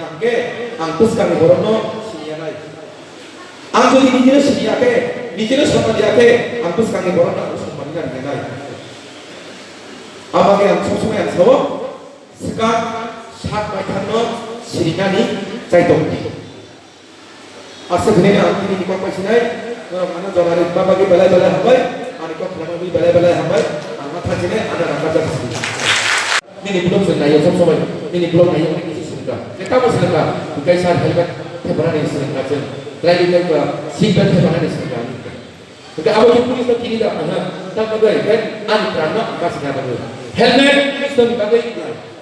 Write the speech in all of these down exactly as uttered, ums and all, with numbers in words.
Hwnkhe ang bwskangni borokno siniya nai. Ang jodi nijino siniya khe, nijino samani ya khe, ang bwskangni borokno ang samani nai nai. Abagwi ang sob somoi ang sao, swkang sak baithangno sirinani chai tongdi. Aswk hwnwi ang tini ni kok bai sinai, norok ano jora rwma bagwi belai belai hambai, ani kok khwnama bagwi belai belai hambai, ang ma thang sinai, ano rangkajak sini. Nini vlog se naiyo sob somoi, nini vlog naiyo nini kisi sinai ka. Ke tamo sinai ka, bukai sar helmet thepana ni sinai ka chen. Driving license, seat belt thepana ni sinai ka. Hwnkhe abo khe police no kiri da, aha, tamo dai, kan ani pran no bachina bagwi. Helmet police no ni bagwi,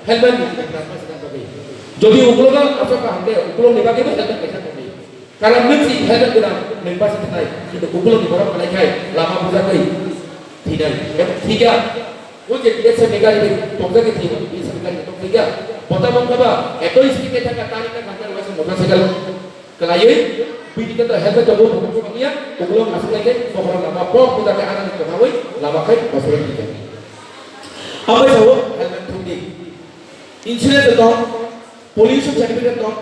helmet ni pran bachina bagwi. Jodi ukulok no asok ka hwnkhe, ukulok ni bagwi bo helmet kaisa tongdi. Karon nwng si helmet gwnang, nwng basi thanai, kintu ukulok ni borok kwlai khai, lama bujagwi thinai. Ebo thikya, o je B S F ni gari bai tongjagwi thwi, B S F ni gari bai tongthai kya. Bota bongkha ba, eto speed kai thangkha, tani ka thangkha, motorcycle. Kwlaiwi, bini kata helmet tongo, tongo tongo ya, ukulok aswk lai khe, bokhorok lama pok bujakhe anani kwmawi, lama khai, hospital thikha. Amai sao, helmet thumdi. Insurance tong, pollution certificate tong,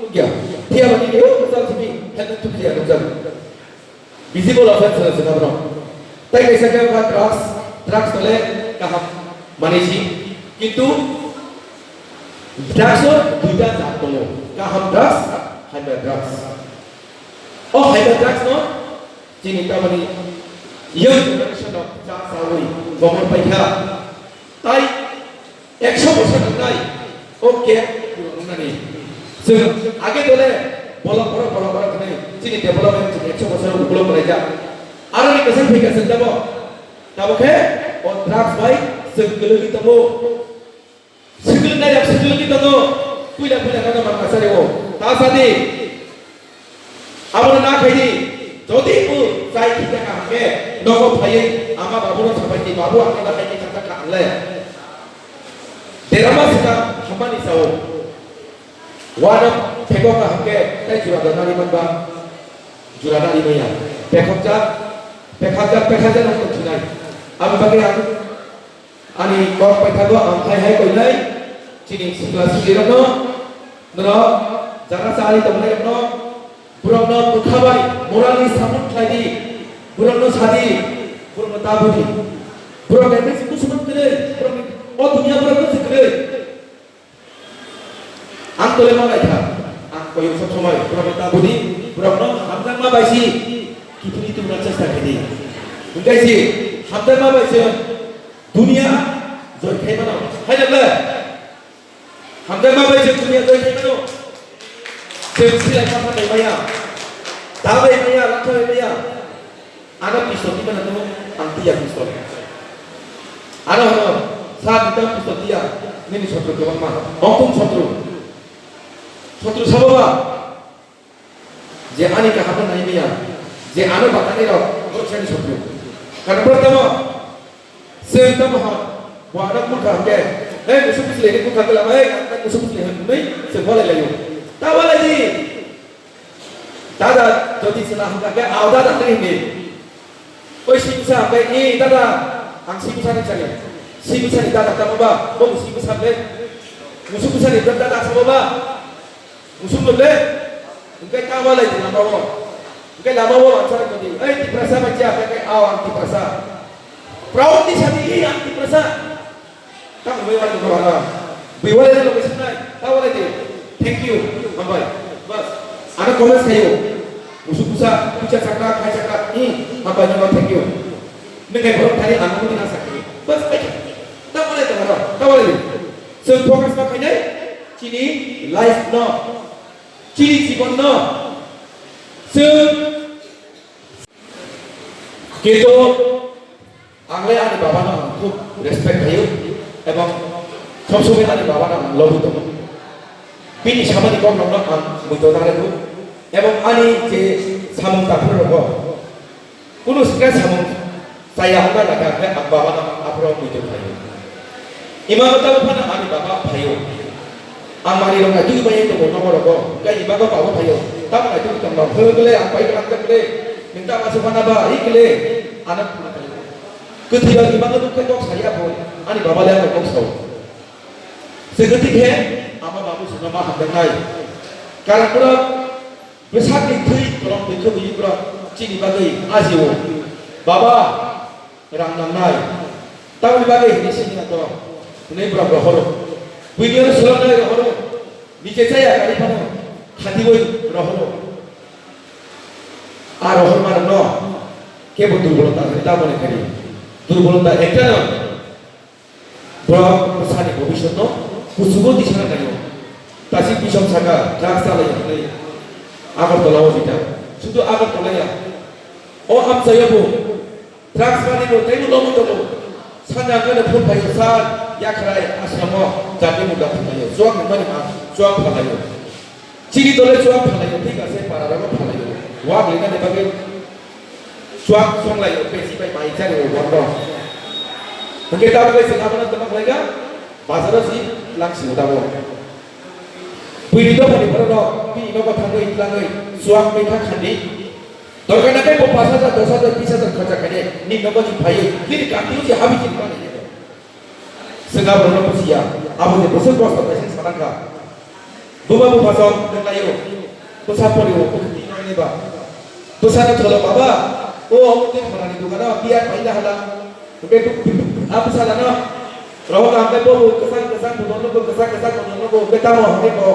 nukya. Thia bani khe, oh, kusal simi, helmet thumdi ya, nukjak. Visible offense hono sina bono. Tai kaisa khe wngkha drugs, drugs tole kaham manwi si. Kintu drugs o duita jat tongo. Kaham drugs, haiba drugs. O haiba drugs no chini tamani young generation no cha chawi gomor paikha. Tai Ekso bosor nangnai, o cake pura nangnani. Chwng age dole bolong borok, bolong borok hwnwi chini development chini ekso bosor ukulok kwlaijak. Aroni kwchang thwikha chwng tamo. Tamo khe o drugs bai chwng kwlwgwi tongo. Swkang nai rok swkang tongo. Puila puila nono man masa reo. Ta sadi. Abono na khaidi, jodi bo chai khita ka hwnkhe, nogo phaiwi ama babuno sabaidi, "Babu, ang da khaidi kha kha ang le." Derama sita hamani sao. Wano phego ka hwnkhe, tai jura da nari manba, jura nari maya. Pekhokjak, pekhakjak, pekhakjak no tongsinai. Abo bagwi ang Ani kok paithago ang hai hai koinai chini sikla siklirokno, norok jaga chari tongnairokno, borokno bwkha bai moralni support khlai di, borokno sa di, borokno ta budi. Borok ni bisi kusuman kwrwi, borokni o dunia borokno se kwrwi. Ang tole ma lai kha, ang koyok sok somoi borok ta budi, borokno hamjakma bai si kiphilwi tubuna chesta khaidi. Hwnkhe si hamjakma bai se dunia joy khai mano. Hai da le? Hamjakma bai se dunia joy khai mano. Se silai ma pha dai maya, ta bai maya, lakha bai maya. Ano pistol di mana tuh, ang tiya pistol. Ano hano, sa di tang pistol tiya, nini sotro kebang ma, ongkung sotro. Sotro sababa, je ani kaham nai miya, je ano batani rok, bo sani sotro. Karena pertama, se tamo ha, bo ano kutha ke, eh, musuh musuh ini kutha ke lama, eh, musuh musuh ini, se boleh layu. Tawa lagi. Dada, jodi chwla hwnkha khe, "Ao dada," hinwi. Oi sibsa hwnkhe, "E dada, ang sibsa ni chani." Sibsa ni dada tamo ba, bo sibsa le. Musuk bwsa ni dada samo ba. Musuk le. Hwnkhe ta walai di lama o. Hwnkhe lama o ang chana jodi, "Ei Tiprasa bai cha," hwnkhe, "Ao ang Tiprasa." Proud ni sadi, "Ei ang Tiprasa." Tamo bai wale no wala. Bai wale no bai sanai. Ta wale de. Thank you. Hambai. Bas. Ano comments khayo. Musu pusa, pucha chakra, khai chakra. Hmm. Hambai no thank you. Nang kai borok thani ano mudi na sakhi. Bas. Ta wale ta wale. Ta wale de. So focus ma khainai. Chini life no. Chini jibon no. So Kintu ang le ani baba no ang khub respect khayo, ebong sob somoi ani baba no ang lobwi tongo. Bini samani kok rok no ang muitu nang rw, ebong ani je samung taphru rogo kunu sikha samung chaya hwnba naka khe ang baba no aphuru muitu khayo. Ima khe tabuk phano ani baba phaio. Ang manwi rok naitugwi bai tongo nogo rogo. Hwnkhe ima khe baba phaio. Tamo naitugwi tongno. Hwnkhe le ang pai kwlak jak le. Nwng tamo se phana ba, hi kle. Ano phana phaio. Kwthwi rok ima khe nukhe kok saya bo. Ani baba le ano kok sao. Se kwthwi khe ama babu songno ma hamjaknai. Karon borok bwsakni thwi kolom twi khwgwi borok chini bagwi ajio. Baba, rang nangnai. Tamoni bagwi hwnwi sini ato. Hwnwi borok rohoro. Buini oro swrwngnai rohoro. Nije chaya kari phano khatiwi rohoro. A rohor mano no. Kebo durbolota hwnwi tamoni kari. Durbolota ekta no. Borok bwsani bobiswtno kuchugo tisana naio. Tasik bisong saka drugs chalai hwnwi Agartala o jita. Sudu Agartala ya. O amchaio bo drugs mani bo teibo lomwi tongo. Sanja hwnkheno phone phai sa yakhrai asramo jatni munda phunlaio. Chuak nungmani ma chuak phalaio. Chini dole chuak phalaio, thik ase, para rogo phalaio. Wak lina ni bagwi chuak songlaio, pesi bai mai chari o bondo. Hwnkhe tabuk bai chwng abono tama khlaika, bazaro si lang simo tabo. Buini dophani borok rok, bini nogo thangwi tlangwi chuak meikha khandi. Dorkar na khe bo pash hajar, dos hajar, bis hajar khorcha khaide, ni nogo si phaiwi, nini kamtwi si habi chini mani. Swngna borokno bujiya, abo ni bwswk kosto kaisa sanangkha. Buma bupha song nwnglaio, bwsa pori o bwkhwtwi nangni ba. Bwsano tholo baba, o omo twi phalani dukano biya paina hala. Hwnkhe a bwsalano rohor kaham khe bobo kwchang kwchang budon nugo, kwchang kwchang budon nugo, hwnkhe tamo hwnkhe bo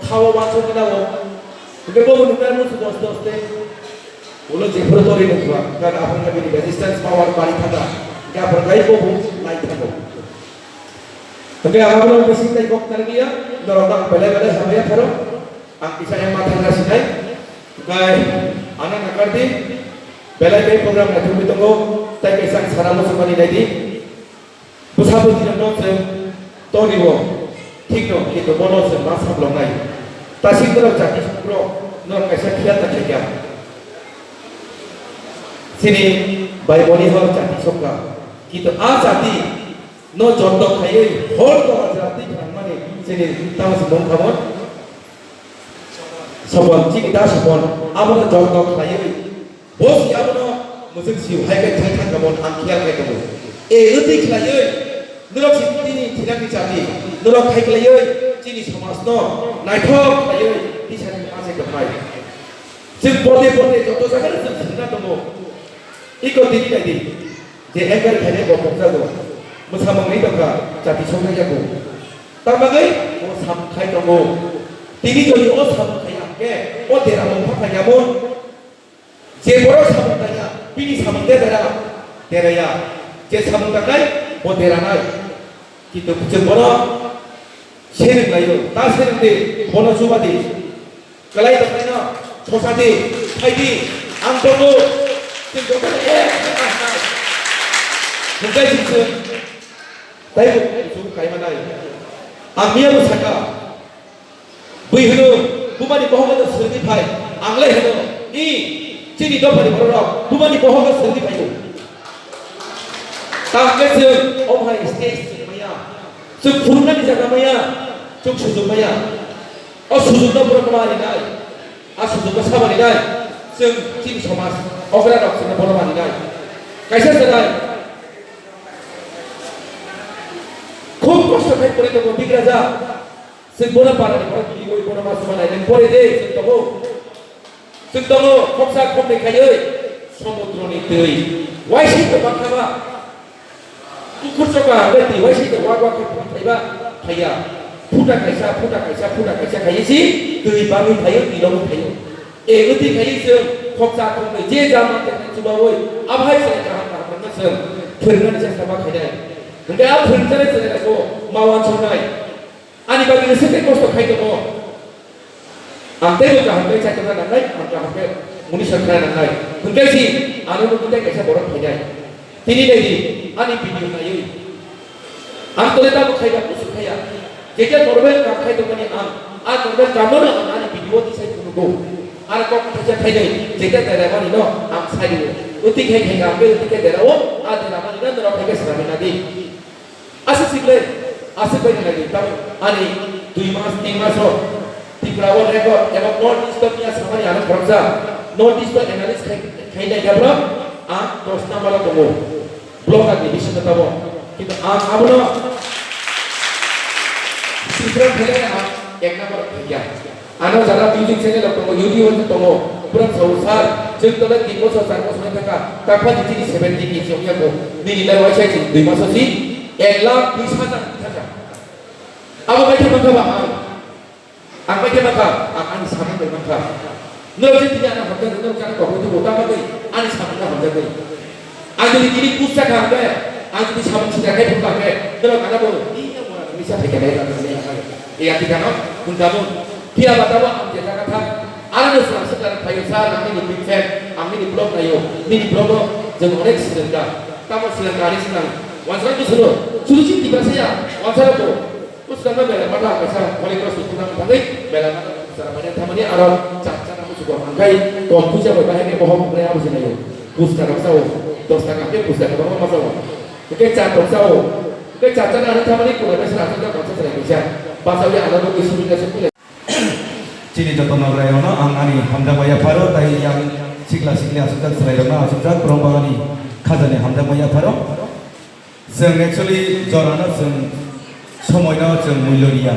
khao wansukgwi nao. Hwnkhe bobo nuknai musu dos dos tei. Ulo jephuru tori nukha, kan aphangkha bini resistance power bari thaka, hingkhe aphangkha bobo lai thango. Hingkhe ang abono bisi tei kok nangya, norok ang belai belai hamya pharo, ang kisa yang mathang na sinai, hingkhe ano nakardi, belai belai program naithokwi tongo, tei kaisa ang sana muchungmani naidi. Bwsa bwtwirokno chwng torio, thikno, kintu bono chwng ma saploknai. Tasik norok jati songkro, norok kaisa phiya ta khaikha. Chini bai boni hor jati songkha. Kintu a jati no joto khaiwi hor tola jati khlangmani chini tamo se mung khamon. Sopon, chini da sopon, abono joto khaiwi. Bo si abono mwchang si hai khe thai thang kamo ang khiyal khai tongo. E wtwi khlaiwi norok si tini thinangni chati, norok khai khlaiwi chini somajno naithok khlaiwi tisani ma se tongnai. Chwng pote pote joto jagano chwng sina tongo. Iko tini naidi, je anchor khainai bo pokjago. Mwsamung ni tongkha, jati songkha yago. Tamagwi bo samung khai tongo. Tini jodi o samung khai ya khe, o dera mung pha khai ya mun. Je borok samung tangya, bini samung de dera, deraya. Je samung tangnai, bo deranai. Kintu chwng bono sereng laio, ta sereng di, bono chuba di. Kalai tongnaino, sosa di, phai di, ang tongo. Chwng jotono ek, ek, ek, ek. Hwnkhe chwng chwng, taibo chwng kaimanai. Ang miyabo saka, Bui hwno, bumani bohogo no swrwngwi phai. Ang le hwno, i, chini dophani bororok, bumani bohogo swrwngwi phaibo. Tamo khe chwng, omo hai stage chwng maya. Chwng phunuknani jaga maya, chwng sujuk maya. O sujukno borok ma rinai. A sujukno sama rinai. Chwng chini somaj, okra rok chwngno bono ma rinai. Kaisa chwrai. Khub kosto khai pore tongo bigraja. Chwng bono para ni borok kiwi bono ma suma nai nang pore de chwng tongo. Chwng tongo khoksa khoknwi khaiwi somudro ni twi. Waisai to bangkha ba. Kukur choka hwnkhe twi waisai to wak wak khe phaiba phaiya. Phuta kaisa, phuta kaisa, phuta kaisa khaiwi si twi bangwi phaio, twi lobwi phaio. E wtwi khaiwi chwng khoksa khoknwi je jama tei chubawi aphai se kaham kaham no chwng phwrwngnani chesta ma khainai. Hwnkhe a phwrwngjaknai chwrai rokbo ma wansuknai. Ani bagwi no swkang kosto khai tongo. Ang teibo kaham khe chai tongna nangnai, ang kaham khe muni sakna nangnai. Hwnkhe si ano nugwi tei kaisa borok phainai. Tini naidi ani video naiwi. Ang tole tamo khaiba kusu khaiya. Jetia normal kam khai tongmani ang, a normal kamno ang ani video tisai phunukgo. Aro kok thaisa khainai, jetia deraimani no ang saio. Uti khai khai ang be uti khai derao, a deramani no norok khai khe swnamwi nadi. Aswk sikle, aswk bai nai di, tamo ani dui mas, tin mas o Tripura o record eba North East o miya samani ano khoroksa, North East o analyst khai, khai nai kha borok, ang dos number o tongo, block ni bisingo tamo, kintu ang abono Tripura khainai ang ek number o thangya. Ano jara music channel rok tongo, YouTube o tongo. Pura sao sir, chwng tole tin bosor, char bosor wngkha, kapha di chini seventy K G wngya ko. Nini lai waisa chini dui maso si ek lakh bis hajar thaka. Abo bai thangkha ba ang. Ang bai khe mankha, ang ani samung bai mankha. Norok je tini ano hamjakgwi, norok je ano kokoi tubu, tamo twi ani samung no hamjakgwi. Ang jodi tini push sakha hwnkhe, ang jodi samung sida khai phunukha hwnkhe, norok ano bo, "Iya, mora nini sa phaikha nai, nai, nai, nai." Iya, thik ano, hwnkha bo. Phiya ba tamo ang je jaga thang, ano no swrang swkang phaio, sir, ang nini big fan, ang nini vlog naio, nini vlog o chwng onek swrwngkha. Tamo swrwngkha ani swkang, wansukha bwswro, sudu chini tiprasa ya, wansukha bo. Bwskango belai mata kaisa holy cross ni thangwi belai mata sara mane thamani aro chapchana musugo hangkai kom puja bai bahai ni bohok hwnwi abo sinayo. Puska rok sao, dos taka khe puska kwbangma ma sao. Hwnkhe cha tong sao. Hwnkhe chapchana hwnwi thamani kunai bai sara aswk jak baksa chwrai kaisa. Basawi ano nugwi simi kaisa pule. Chini joto nograi rokno ang ani hamjakma yapharo tei yang sikla sikli aswk jak chwrai rokno aswk jak borok bo ani khajani hamjakma yapharo. Chwng actually jorano chwng somoino chwng mullo riya.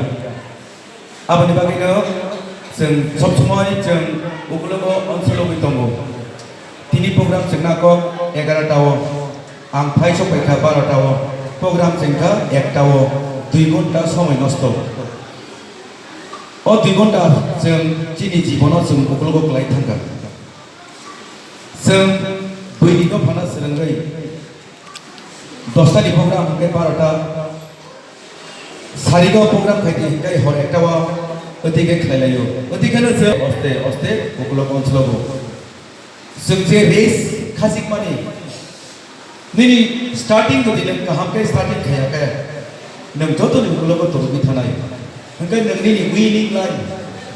Aboni bagwino chwng sob somoi chwng ukulogo onsologwi tongo. Tini program chwngna kok egarota o, ang phai sok paikha barota o, program chwngkha ekta o, dui ghonta somoi nosto. O dui ghonta chwng chini jibono chwng ukulogo kwlai thangkha. Chwng buini dophano swrwngwi dosta ni program hwnkhe barota sarigo program khaidi hwnkhe hor ekta o wtwi khe khlai laio. Wtwi kheno chwng oste oste ukulok onchlogo. Chwng je race khachikmani nini starting jodi nwng kaham khe starting khaiya khe nwng joto ni ukulok o tongwi thanai. Hwnkhe nwng nini winning line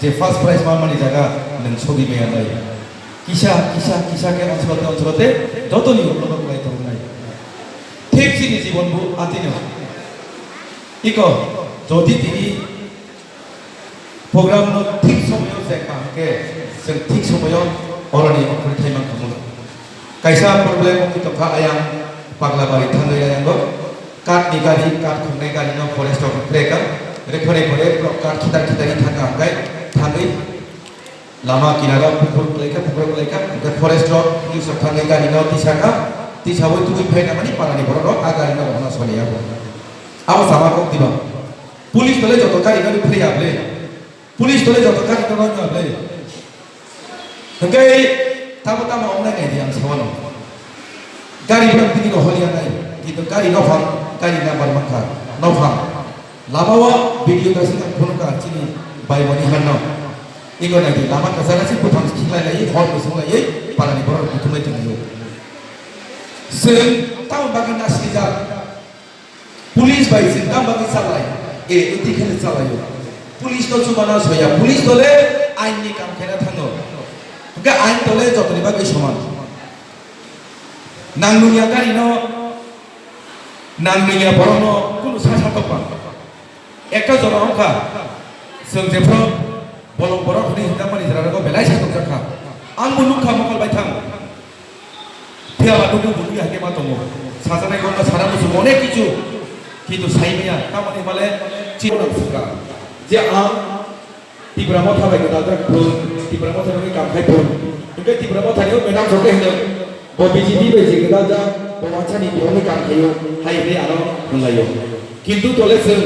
je first prize manmani jaga nwng sogwi maya nai. Kisa, kisa, kisa khe onsorte, onsorte jotoni ukulok o kwlai tongnai. Thik chini jibon bo atino. Iko, jodi tini program no thik somoyo se kaham khe, chwng thik somoyo oroni okhorwi thai mankha mano. Kaisa problem wngwi tongkha ayang Paglabari thangwi ayango. Kath ni gari, kath khongnai gari no forest rok reka. Rekhore pore borok kath khitar khitar thangkha hwnkhe thangwi lama kinaro pukur kwlaikha, pukur kwlaikha. Hwnkhe forest rok police rok thangwi gari no tisakha. Tisawi tubui phaina mani parani borok rok a gari no rohorna soliya bo. Abo sama kok diba. Police tole joto gari no phriya ble. Police tole joto gari no rohorna ble. Hwnkhe tamo tamo wngnai nai di ang sawano. Gari bwrang tini rohorya nai, kintu gari nophang, gari number mankha, nophang. Lama o video kaisa ang phunukha chini bai mani hanno. Ego nai di lama kaisa kaisa buphang khiklai lai, hor bwswng lai, parani borok buthumlai tonglaio. Chwng tamo bagwi nasrijak. Police bai chwng tamo bagwi chalai? E, wngtwi kheno chalaio. Police no chubana soya, police tole ain ni kam khaina thango. Hwnkhe ain tole jotoni bagwi soman. Nang nungya gari no, nang nungya borok no kunu sa sa tokma. Ekta jora wngkha, chwng jephru bolong borok hwnwi hinjakmani jora rogo belai sa tokjak kha. Ang bo nukha mokol bai thang. Phiya ba nukung bo nukya hake ma tongo. Sajaknai kokno sana muchungo onek kichu. Kintu sai maya, tamoni hwnmale chini nang swkang. Je ang Tipra Motha bai gwdal jak phun, Tipra Motha ni kam khai phun. Hwnkhe Tipra Motha ni madam joto hino, bo B J P bai je gwdal jak, bo wansa ni bihor ni kam khaio, hai hwnwi ano hwnlaio. Kintu tole chwng,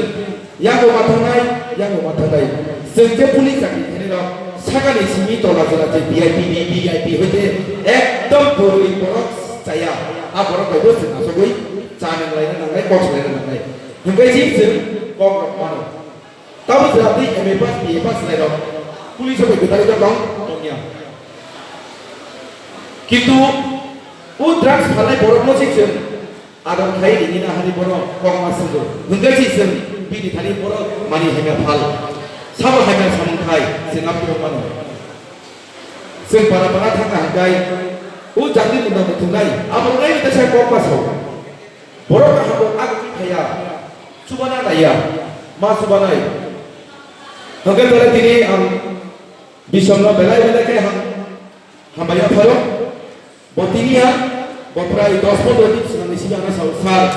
Yang bo ma thangnai, yang bo ma thangnai. Chwng je police chakri khainai rok, sakani simi tola jora je V I P ni V I P hoite ekdom bwrwi borok chaya. A borok bai bo chwng asogwi cha nang laina nangnai, kok swlaina nangnai. Hwnkhe si chwng kok rok mano. Tamo jora tei M A pass, B A pass lai rok police bai gwdalwi tong, tongya. Kintu o drugs phalnai borok no si chwng Adon khai ringina hani bono kokma swngo. Hwnkhe si chwng bini thani bono mani hamya phal. Sabo hamya samung khai chwng abo phano mano. Chwng para para thangna hwnkhe o jati munda muthungnai abo nai teisa kokma sao. Borok kaham bo agwi thaya. Chubana naiya. Ma chubanai. Hwnkhe tole tini ang Bisomno belai belai khe ham-, hambai yapharo. Bo tini ya, bo prai dos pondro din swkangni simi ano sao, "Sir,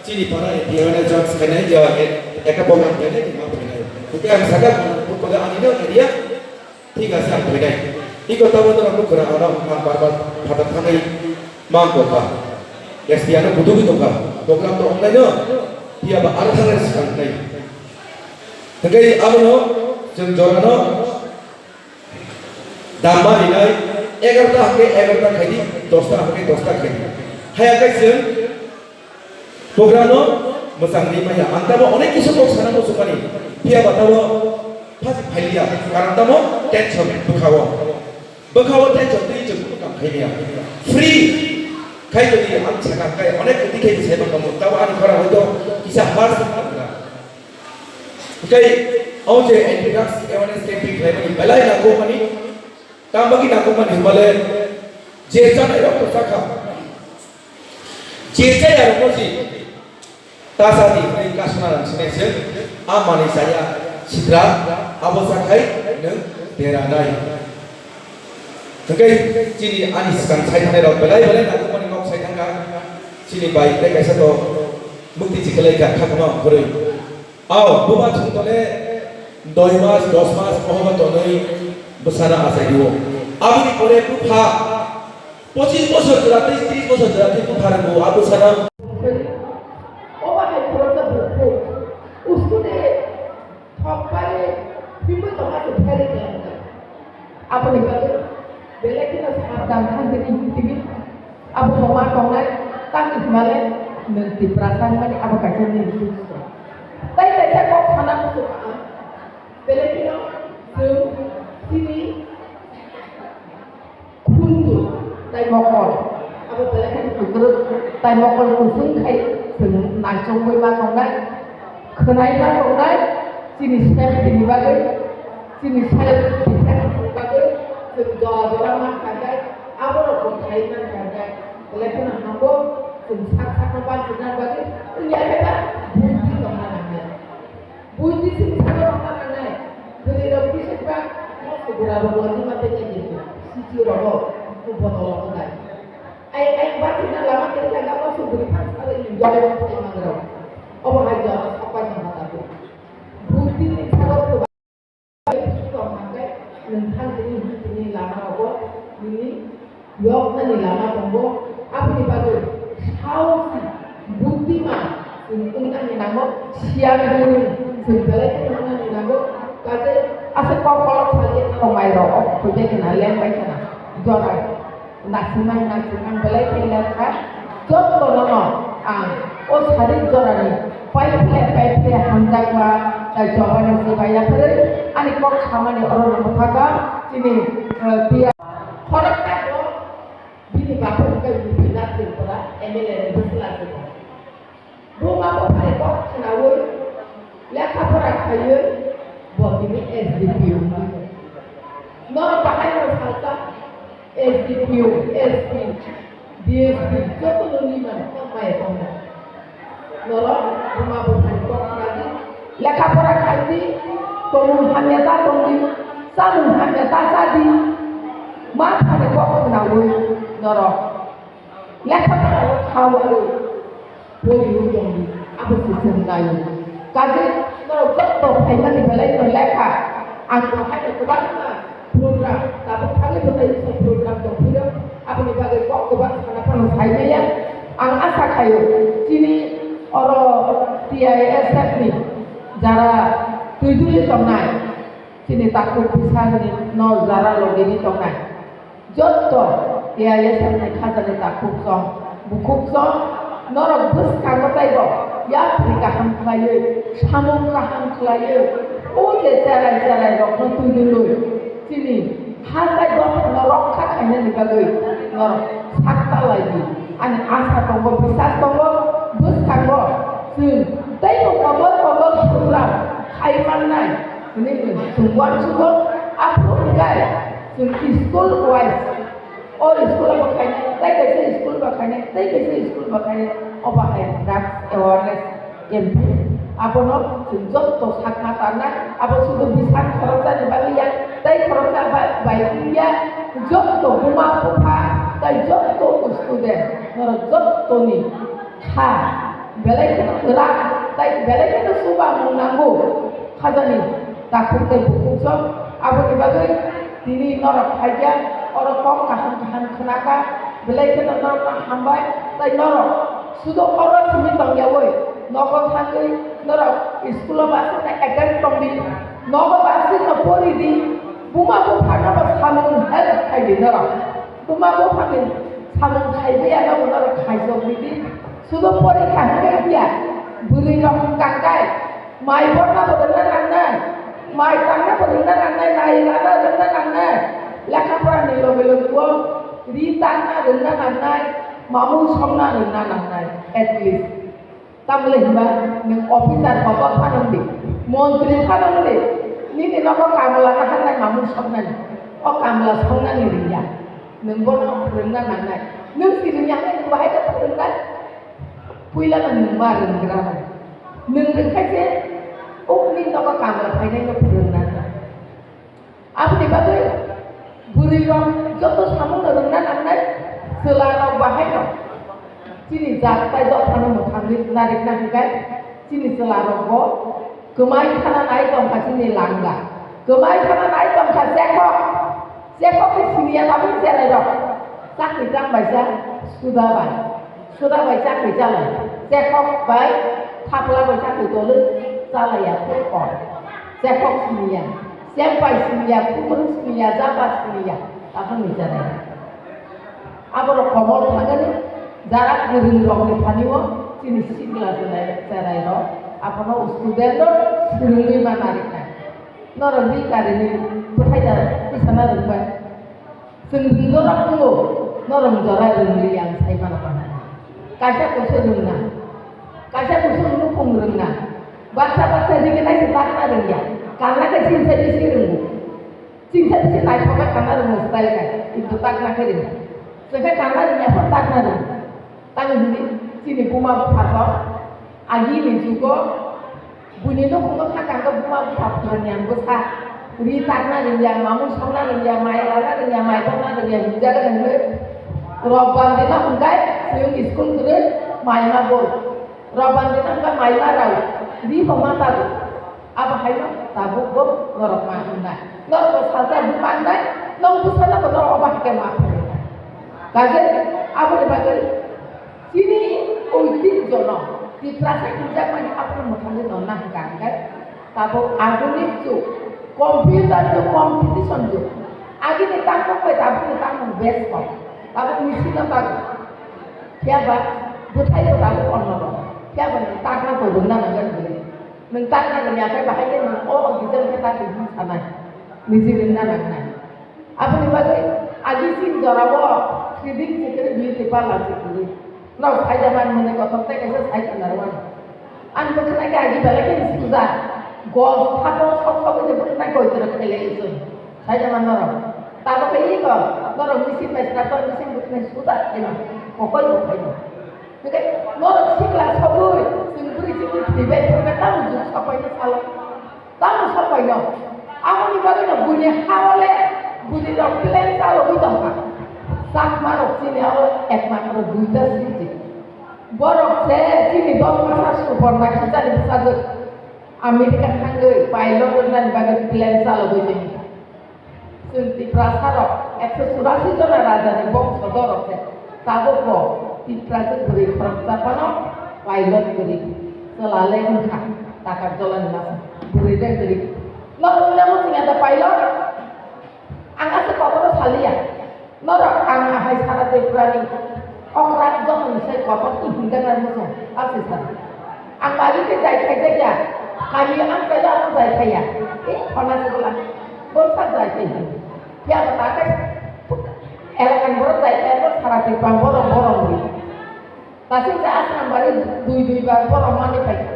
chini para area no judge khainai, ya, e-, ekta program khainai, ma khainai." Hwnkhe ang sakha, bo kode ani no area, Thik ase, ang phainai. Iko tamo norok nukhwra ano ang bar bar phatar thangwi mang tongkha. S P ano budugwi tongkha. Program to wngnai no. Phiya ba aro thangwi swkang wngnai. Hwnkhe abono chwng jorano damba rinai, egarota hwnkhe egarota khaidi, dosta hwnkhe dosta khaidi. Haya khe chwng Program no mwchang ri maya. Ang tamo onek kisa kok sana muchungmani. Phiya ba tamo phasik phailiya. Karon tamo tension bwkhao. Bwkhao tension twi chwng kunu kam khailiya. Free khai tongdi ang sakha khai onek kwtwi khai sai mangkha mo. Tamo ani khorang hoito kisa harsh wngkha. Tei o je anti drugs awareness campaign khlaimani belai nangkukmani. Tamo bagwi nangkukmani hwnbale je chanairok to chakha. Je chayarokno si ta sadi hwnwi kasuna rang sinai se a manwi chaya sitra abo chakhai nwng deranai. Hwnkhe chini ani swkang sai thangnai rok belai belai nangkukmani kok sai thangkha. Chini bai tei kaisa to mukti chikalaikha khakma ongkhorwi. Ao, buma chwng tole doi mas, dos mas, bohoba tonwi bwsano achai dio. Aboni pore bupha pochis bosor jora tei tris bosor jora tei bupha rwngo, a bwsano. Oba hai khoroksa bukhuk, uskune thokpai himwi tongma se phairi khlai. Aboni bagwi belai kheno sabdan thang tini himtini. Abo bo ma tongnai, tamni hwnmale nwng Tiprasa hwnmani abo kaisa nini rules tong. Tai kaisa kok sana muchung ang, belai kheno chwng chini khunju tai mokol. Abo belai kheno kwkrwk tai mokol kusung khai chwng naichomwi ma tongnai. Khwnaima tongnai, chini safety ni bagwi, chini self defense ni bagwi, chwng jora jora man kha khe, aborok bo khai man kha khe, belai kheno hambo, chwng sak sakno bansina bagwi, wngya khe ba buddhi tongna nangnai. Buddhi chwng sakno tongna nangnai, bwrwi rok bisi ba, moso bura rok lani ma tei nai de, siji rogo, bono rogo dai. Ai, ai, bansina lama tei kha, moso bwrwi phan sa rok ni jora rok tei man rok. Obo hai jora sapai man kha tabuk. Buddhi ni salo kwbang tong hwnkhe nwng thang tini hwn tini lama rogo nini yoknani lama tongo. Aboni bagwi sahosi, buddhiman chwng wngnani nango, siyan gwnwi chwng belai kheno wngnani nango. Kaje aswk kok kolok saliya tongmai rok, o khuibai khna, lengbai khna, jora. Nasimang, nasimang belai khe lekha, jotto nono ang o sari jorani paiphle, paiphle hamjakma, tai chobani se bai yaphre, ani kok samani oro no thaka, chini, eh, biya. Khoroksa bo bini baphang kai bini na Tripura M L A ni bwsla se bo. Buma buphani kok khnaui lekha pora khaiwi bo tini S D P O wngwi tong. Norok bahai no salsa S D P O, S P, D S P joto no ni mano kok maya tongna. Norok buma buphani kok khnadi lekha pora khaidi, tongmung hamya ta tongdi, chamung hamya ta chadi, ma phani kok khnaui norok. Lekha pora o kha wari pori o tongdi, abo se chwng naio. Kaje norok jotto phaimani belai no lekha, ang bo haino kwbangma program, tabuk thangwi bo tei bwsai program tong phiro, aboni bagwi kok kwbang sana phano sai maya. Ang asa khaio, chini oro T I S F ni jara twi duli tongnai, chini takhuk bwsani no jara logini tongnai. Jotto T I S F ni khajani takhuk song, bukhuk song, norok bwskango taibo yapri kaham khlaiwi, samung kaham khlaiwi, o je cherai cherai rokno twi dului, chini ha tai dophano rokha khainani bagwi norok sak talaidi. Ani asa tongo, bisas tongo, bwskango chwng teibo kobor kobor program khai mannai. Hwnwi chwng uansukgo, aphuru hwnkhe chwng school wise, o school bo khainai, tei kaisa school bo khainai, tei kaisa school bo khainai, obo hai drugs awareness campaign. Abono chwng jotto sakna tarnai, abo sudu bisang khoroksani bagwi ya, tei khoroksa ba-, bai wngya, jotto buma bupha, tei jotto student, norok jottoni kha belai kheno kwrak, tei belai kheno chuba mung nango. Khajani takhuk tei bukhuk song, aboni bagwi Tini norok phaikha, oro kok kaham kaham khnakha, belai kheno norokno hambai, tai norok sudo oro simi tongyawi, nogo thangwi norok school-o baswkno attend tongdi, nogo baswkno poridi, buma buphano bo samung help khaidi norok. Buma buphani samung khaibai ano bo norok khaisok ridi, sudo porikha hwnkhe ya, bwrwirok hwnkha khe, Mai borna bo rwngna nangnai, mai tangna bo rwngna nangnai, nai lana rwngna nangnai, lekha porani loge loge o ri tangna rwngna nangnai, mamung songna rwngna nangnai, at least. Tamle hinba nwng officer kotor phano wngdi, montri phano wngdi, nini nogo kamla naharnai mamung songnani, o kamla songnani rwngya, nwng bono rwngna nangnai, nwng si rwngya hwnwi nwng bahai khe rwngnai? Puila no nwng ma rwnggra rw. Nwng rwngkhai se ukni nogo kamla phainaino phwrwngna. Aboni bagwi bwrwirok joto samungno rwngna nangnai, chwlarok bahaino chini jat tai dophano mwthangwi narikna hwnkhe chini chwlarokbo kwmai khana nai tongkha chini langla. Kwmai khana nai tongkha Jacob. Jacob khe siniya tabuk cherairok. Chakri tang baisa suda bai. Suda bai chakri chalai. Jacob bai thapla bai chakri tolwi chalaiya khe kok. Jacob siniya. Sem bai siniya, kubruk siniya, jaba siniya. Taphangni cherai. Aborok komol thangani jara kwrwng rokni thani o chini sikla cherai, cherai rok. Abono student rok swrwngwi ma nariknai. Norok bikarini bwthai da tisana rwngbai. Chwng rwngno rok wngo, norok jora rwngli ang sai mano ba. Kaisa kusu rwngna, kaisa kusu nukhung rwngna, baksa baksa rignai se takna rwngya, karna khe chini sai bisi rwngo. Chini sai bisi naithok khe karna rwngno style khe, kintu takna khe rwngya. Chwng khe karna rwngya pho takna rwngo. Tamni hwnwi chini buma bupha rok agini jugo buini nukhungo thangkang khe buma bupha phwrwngya bwsa ri takna rwngya, mamung songna rwngya, mai rana rwngya, mai tongna rwngya hinjago hwnwi rok bandi no hwnkhe chwng school kwrwi mai ma bo rok bandi no hwnkhe mai ma rw ri bo ma tago. Abo haino tabuk bo norok ma hwnna. Norok bo salsa buk ma wngnai, nong bwsano bo norok obo hai khe ma phunuknai. Kaje aboni bagwi chini oitik jono Tiprasa hinjakmani aphuru mwthangwi tongna hwnkha hwnkhe tabuk adunik jug, computer jug, competition jug. Agini tangmung bai tabukni tangmung bes kok. Tabuk machine no bagwi. Phiya ba bwthai bo tabuk onno rok. Phiya ba nwng takna bo rwngna nangani bagwi. Nwng takna rwngya khe bahai khe nwng o o gijal khe ta twi hwn sanai, niji rwngna nangnai. Aboni bagwi agi sin jorao threading se kwrwi, beauty parlour se kwrwi. Norok saida man hwnwi kothok tei kaisa sai khna rwmani. Ang bwkhwnai khe agi belai khe suja. Gol thapo sok sok se bwkhwnai koi twrwk khailai isoi. Saida man norok. Tamo khe iko norok machine bai sra to machine bwkhwnai suja kheno kokoi bo khaino. Hwnkhe norok sikla sogwi, chwng bwrwi chwngwi thwibai phurkha tamo jug sopaino salo. Tamo sopaino. Aboni bagwino buini ha ole buini rok plan chalogwi tongkha. Chakma rok chini abo ekmatro duita siji. Borok se chini dol masa Suporna Khichari bwsajwk America thangwi pilot wngnani bagwi plan chalogwi tongkha. Chwng Tiprasa rok ekso churasi jona raja ni bongso dorok se tabuk bo Tiprasa bwrwi khoroksa phano pilot kwrwi chwla le wngkha takar jola ni masa bwrwi de kwrwi. Nok wngna muchung ya da pilot? Ang aswk kotor saliya. Norok ang ahai sara Tripura ni Okra joto ni sai kotor twi hinjaknai muchung, abo se sadi. Ang bagwi khe jai khaijak ya, kami ang khaijak ano jai khaiya. Tei khona se bwla, bwsa jai khai hwn. Phiya bo ta khe elakani borok jai khai bo sara Tripura borok borok ni. Tasing khe aswk ang bagwi dui dui bar borok mani phai kha.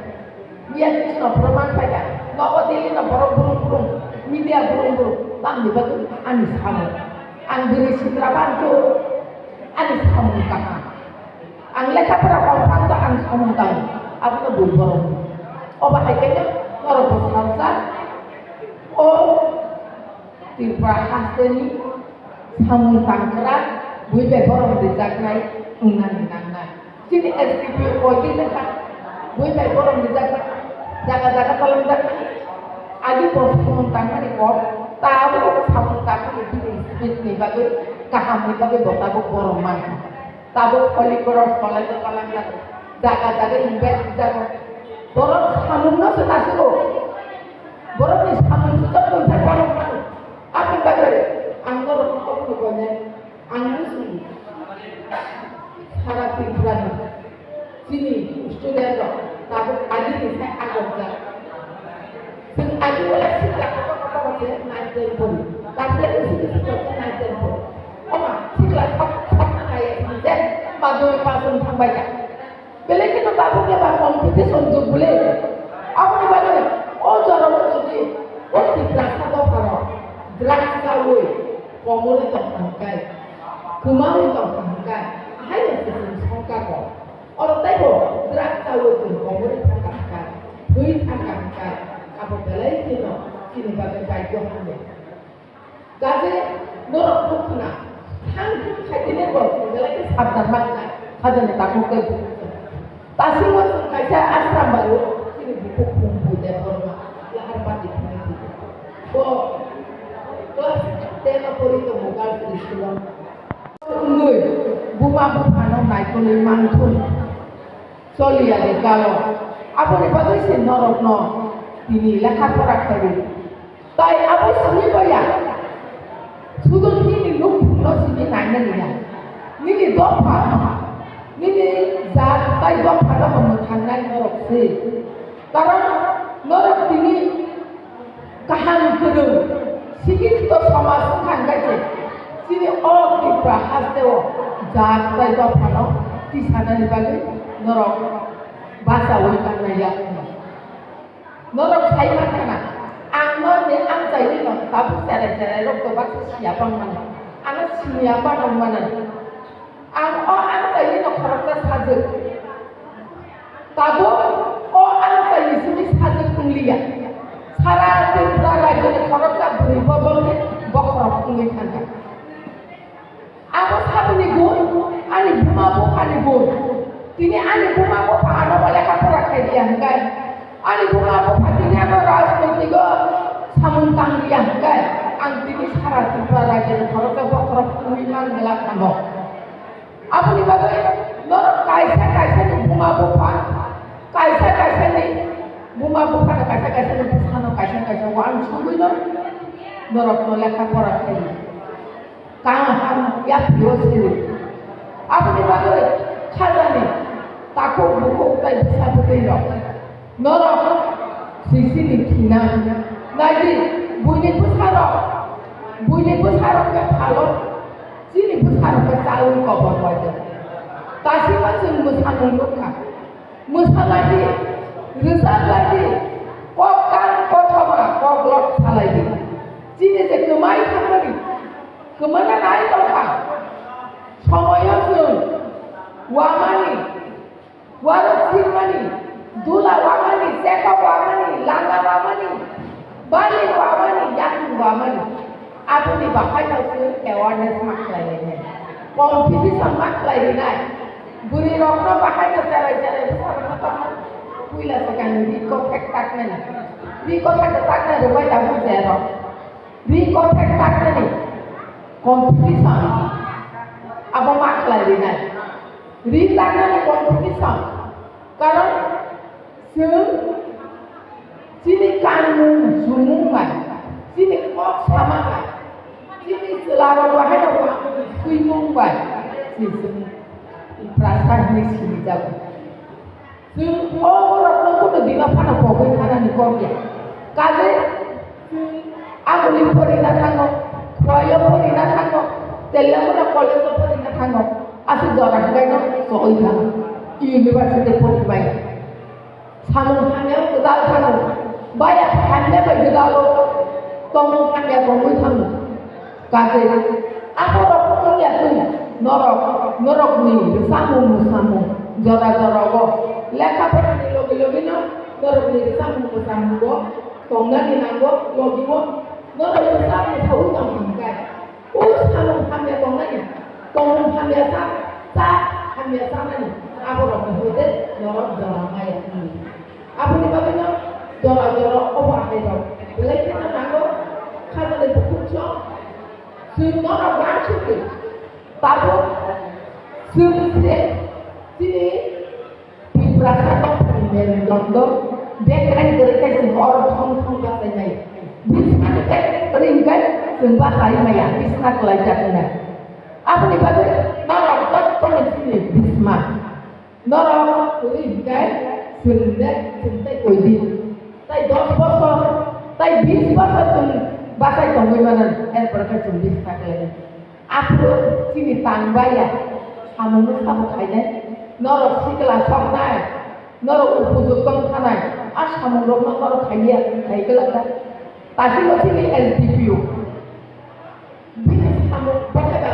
Miya Krishna borok mani phai kha. Nogo Delhi no borok brum brum, media brum brum. Tamni bagwi ani samung. Ang bwrwi sitra bantu. Ani samung kaham. Ang lekha pora kok phang to ang samung tang. Abono bui borok. Obo hai khe norok bo salsa. O Tripura hasteni samung tangkra bui bai borok rijaknai wngnani nangnai. Chini S D P O koi di lekha bui bai borok rijaknai jaga jaga tolong jaknai. Agi bo samung tangmani kok. Tabuk samung takmani bini script ni bagwi, kaham ni bagwi bo tabuk borok mankha. Tabuk holy cross palai palai jago. Jaga jaga invite jago. Borok samung no se nasigo. Borok ni samung se jotto se borok mano. Aboni bagwi ang norok no obo ni boyne ang muchungo. Sara Tripura ni chini student rok tabuk agini sai agokjak. Chwng agi wala sikla kotor kotor se nine ten pori. Tabuk isi isi se nine ten pori. Oma sikla sok sok na kaya chwng je madhyamik pass wng thangbai kha. Belai kheno tabuk eba competition jug bole. Aboni bagwi o jorao jodi o Tiprasa dopharok drugs chaui komorwi tongkha hwnkhe, kwmaui tongkha hwnkhe, haino se chwng songkha kok. Oro teibo drugs chaui chwng komorwi thangkha hwnkhe, thwi thangkha hwnkhe, abo belai kheno chini bagwi baidhyo hamya. Gaje norok nukhuna thang thang khaitene bo belai khe sabdan manna khajani takhuk tei bukhuk. Tasingbo chwng kaisa ashram bai o chini bukhuk Phung Bui Debbarma lahar party thangwi thwio. Bo class ten o pori tongo girls school o. Wngwi buma buphano naikolwi manthun choliya de galo. Aboni bagwi se norokno tini lekha pora khairwi. Tai abo simi baya. Sudu nini nukhungno simi nainani ya. Nini dopha, nini jat tai dopha no bo mwthangnai norok se. Karon norok tini kaham kwrwng, sikhito somaj wngkha hwnkhe se chini o Tripura hasteo jat tai dophano tisanani bagwi norok bachaui manlaiya. Norok sai mankha na, ang no ni ang chaini no tabuk cherai cherai rok to baksa siya bang mano. Ano siniya bang mano. Ang o ang chaini no khoroksa sajwk. Tabuk o ang chaini simi sajwk wngliya. Sara Tripura rajyo ni khoroksa bwrwi bo bongni bokhorok wngwi thangkha. Abo saboni gun, ani buma buphani gun. Tini ani buma bupha ano bo lekha pora khai riya hwnkhe, ani buma bupha tini ano rajnoitiko samung tang riya hwnkhe, ang tini sara Tripura rajyoni khoroksa bokhorok wngwi man glak thango. Aboni bagwi norok kaisa kaisa ni buma bupha, kaisa kaisa ni buma bupha no kaisa kaisa ni bwsano kaisa kaisa uansugwi no norokno lekha pora khai. Kaham yaphio siri. Aboni bagwi khajani takhuk bukhuk tei bwsa bwtwi rok. Norok sisini thina. Naidi, buini bwsarok, buini bwsarok khe phalo, chini bwsarok khe chaui kobor waijak. Tasima chwng mwsamung nukha. Mwsalaidi, rwjablaidi, kok kang kothoma koklop salaidi. Chini je kwmai thangmani, kwmana nai tongkha. Somoyo chwng wamani, warok sirmani, dula wamani, chekok wamani, langa wamani, bali wamani, yakung wamani. Aboni bahai no chwng awareness ma khlai lainai. Competition ma khlai rinai. Bwrwi rokno bahai no cherai cherai bwsa rokno tamo. Puila swkang ri kothek taknani. Ri kothek takna rwbai tabuk je rok. Ri kothek taknani competition abo ma khlai rinai. Ri taknani competition. Karon chwng chini kanmung chumung bai, chini kok sama bai, chini chwla rok bahai rok swimung bai, chwng Tiprasa hinwi sinijago. Chwng o borokno kunu dino phano pogwi thanani kok ya. Kaje chwng aguli porina thango, Khowai-o porina thango, Teliamura college-o porina thango, aswk jora hwnkhe no choi thango, university porwi maya. Samung hamya gwdal thango, baya hamya bai gwdalo tongmung hamya tongwi thango. Kaje aborok wngya twi norok, norokni rwchapmung mwsamung jora jorao lekha porani logi logino norokni rwchapmung mwsamungo tongnani nango, logio norok rwchapmung saui tong hwnkhai. O samung hamya tongnai, tongmung hamya sa, sa hamya sanani aborokni hoite norok jora maya wngwi. Aboni bagwino jora jora obo ahairok belai kheno nango, Khajani bukhuk song, chwng norok wansugwi tabuk chwng se chini Tiprasa tongthokni merendrokno bekreng kwrwi khe chwng oro thong thong bachai maya. Bismani bekreng kwrwi hwnkhe chwng bachai maya, bisna kwlaijak wngnai. Aboni bagwi norok jotono chini bisma. Norok kwrwi hwnkhe chwng de chwng tei koidi. Tai dos bosor, tai bis bosor chwng bachai tongwi mano, er pore khe chwng bisna kwlainai. Aphuru chini tang baiya samungno sabo khainai. Norok sikla soknai, norok upojukto wng thanai, a samungrokno norok khaiya, khai glak da. Tasingbo chini S D P O. Bini samung bwkha da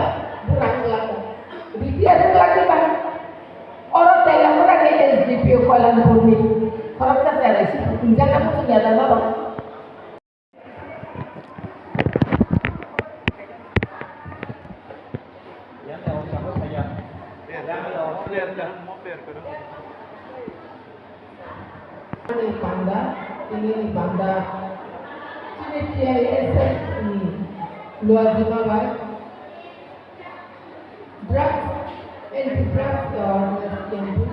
bwrang glak da. Ritiya rwng glak da ba. Oro Telamura ni S D P O Koilanpurni khoroksa cherai si phunukjak na muchungya da norok. Ani panda, ini ni panda. Chini T I S F ni luajima bai. Drugs, anti drugs awareness campaign.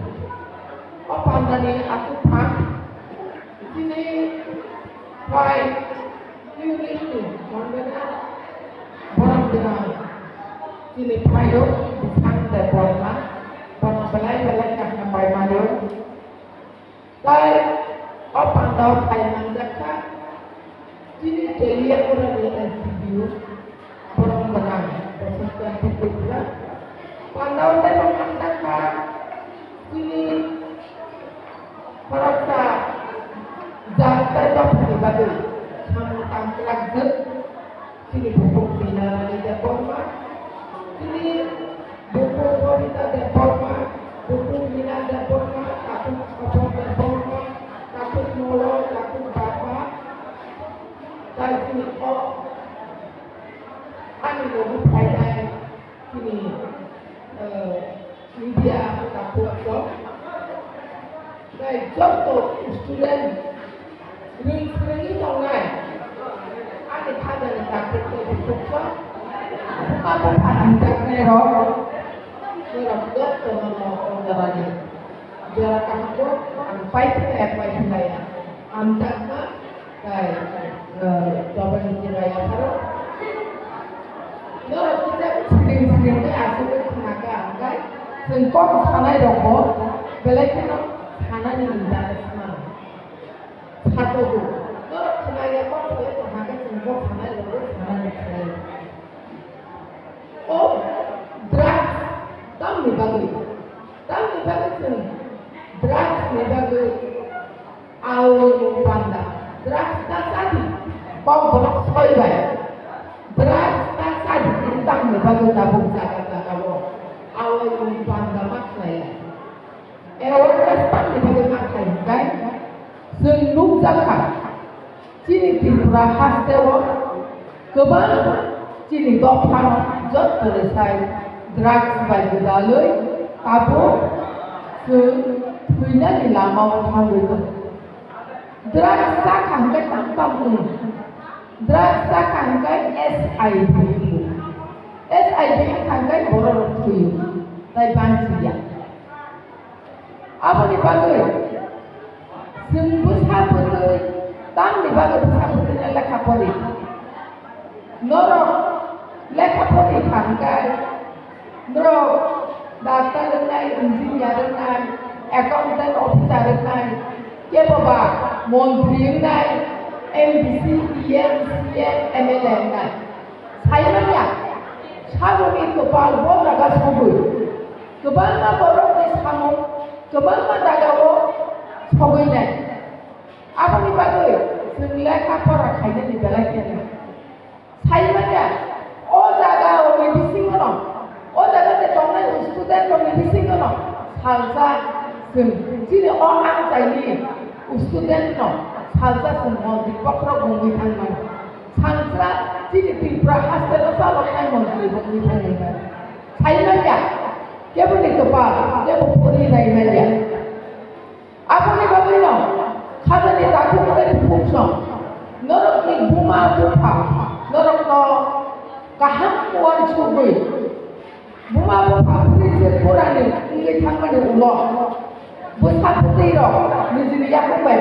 O pandani aswk phan chini pai unit ni convener borok gwnang chini phaio Bisang Debbarma, bono belai belai kaham bai mano. Tai o pandao phai manjakha chini Teliakurani S D P O, borok gwnang Bosonto Tripura. Pandao teibo manjakha chini khoroksa jat tai dophani bagwi samung tang kwlakjak. Chini bukhuk Binarani Debbarma, chini bukhuk Babita Debbarma, bukhuk Hina Debbarma, takhuk Sopon Debbarma, takhuk Molo, takhuk Bapa, tai chini o ani logi phainai chini, eh, media takhuk rok. Tei joto student rwng swrwngwi tongnai ani khajani takhuk tei bukhuk song buma bupha hamjaknairok, norok jotono o jorani jora kaham bo ang paiphinai paiphinai hamjakma. Tai, eh, Jobani Jibai yapharo. Norok kisa siring siring khe aswk khe khna kha, hwnkhe chwng kok sanai rokbo belai kheno sanani interest mano. Sakogo. Norok khna ya kok sai tongkha khe chwng kok sanai rokbo sanani khlai. O drugs tamni bagwi, tamni bagwi chwng drugs ni bagwi awi mung panda. Drugs ta chadi, kok borok soi bai. Drugs ta chadi, tamni bagwi tabuk jaga jaga o awi mung panda ma khlai. Awareness tamni bagwi ma khlai hwnkhe chwng nukjakha, chini Tripura hasteo kwbang chini dophano joto rwsai drugs bai gwdalwi tabuk chwng thwinani lamao thangwi tongo. Drugs chakha hwnkhe tam tam wng. Drugs chakha hwnkhe S I V wngo. S I V wngkha hwnkhe bororok thwio, tai banchiya. Aboni bagwi chwng bwsa bwtwi, tamni bagwi bwsa bwtwino lekha pori? Norok lekha pori kha hwnkhe, norok doctor wngnai, engineer wngnai, accountant officer wngnai, kebo ba montri wngnai, M D C, E M, C M, M L A wngnai. Saimanya, saboni kwpal bo jaga sogwi. Kwbangma borokni samung kwbangma jagao sogwinai. Aboni bagwi chwng lekha pora khainani belai kheno. Saimanya, o jagao ni bisingono, o jaga je tongnai student rokni bisingono salsa chwng chini o amchaini student no salsa chwng montri bokhorok wngwi thangmani. Salsa chini Tripura haste no chaloknai montri wngwi thangmani. Saimanya, keboni kwpal, kebo pori naimanya. Aboni bagwino, khajani takhuk tei bukhuk song, norokni buma bupha, Norokno kaham uansugwi buma bupha bwrwi se purani wngwi thangmani ulo bwsa bwtwi rok nijini yakung bai